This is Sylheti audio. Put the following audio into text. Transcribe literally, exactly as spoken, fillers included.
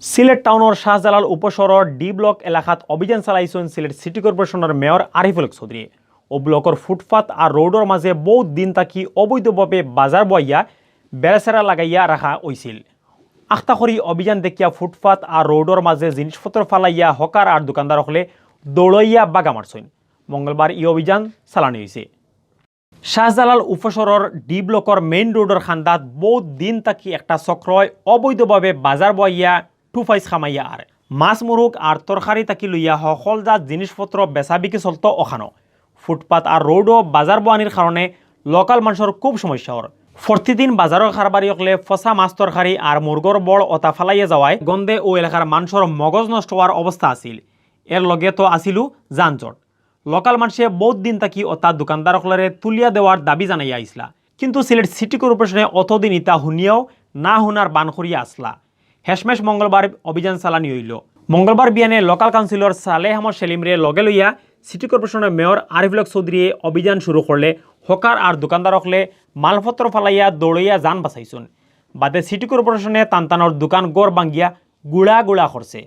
সিলেট টাউনর শাহজালাল উপশহরর D block এলাকাত অভিযান চালাইছইন সিলেট সিটি কর্পোরেশনর মেয়র আরিফুল হক চৌধুরী। অউ ব্লকর ফুটপাত আর রোডর মাঝে বউত দিন থাকি অবৈধভাবে বাজার বওয়াইয়া বেড়াছেড়া লাগাইয়া রাখা অইছিল। আখতা করি অভিযান দেখিয়া ফুটপাত আর রোডর মাঝে জিনিসপত্র ফালাইয়া হকার আর দোকানদার অকলে দৌড়াইয়া বাগা মারছইন। মঙ্গলবার ই অভিযান চালানি অইছে। শাহজালাল উপশহরর ডি ব্লকর মেইন রোডর কান্দাত বউত দিন থাকি একটা চক্রয় অবৈধভাবে বাজার বওয়াইয়া টু পাইস কামাইয়া আর মাছ মুরুগ আর তরকারি থাকি লইয়া হকল জাত জিনিসপত্র বেচাবিকি চলতো অখানো। ফুটপাত আর রোডো বাজার বওয়ানির কারণে লোকাল মানষর খুব সমস্যা অর। প্রতিদিন বাজারর কারবারি অকলে পচা মাছ তরকারি আর মুরগর বড় অতা ফালাইয়া যাওয়ায় গন্ধে অউ এলাকার মানষর মগজ নষ্ট অওয়ার অবস্থা আছিল। এর লগে তো আছিল যানজট। লোকাল মানষে বউত দিন থাকি অতা দোকানদার অকলরে তুলিয়া দেওয়ার দাবি জানাইয়া আইছলা, কিন্তু সিলেট সিটি কর্পোরেশনে অতদিন ইতা হুনিয়াও না হুনার বান করিয়া আছলা। শেষমেশ মঙ্গলবার অভিযান চালানি অইলো। মঙ্গলবার বিয়ানে লোকাল কাউন্সিলর সালেহ আহমদ সেলিমরে লগে লইয়া সিটি কর্পোরেশনর মেয়র আরিফুল হক চৌধুরীয়ে অভিযান শুরু করলে হকার আর দোকানদার অকলে মালপত্র ফালাইয়া দৌড়াইয়া জান বাচাইছইন। বাদে সিটি কর্পোরেশনে তান তানর দোকান ঘর ভাঙ্গিয়া গুড়া গুড়া করছে।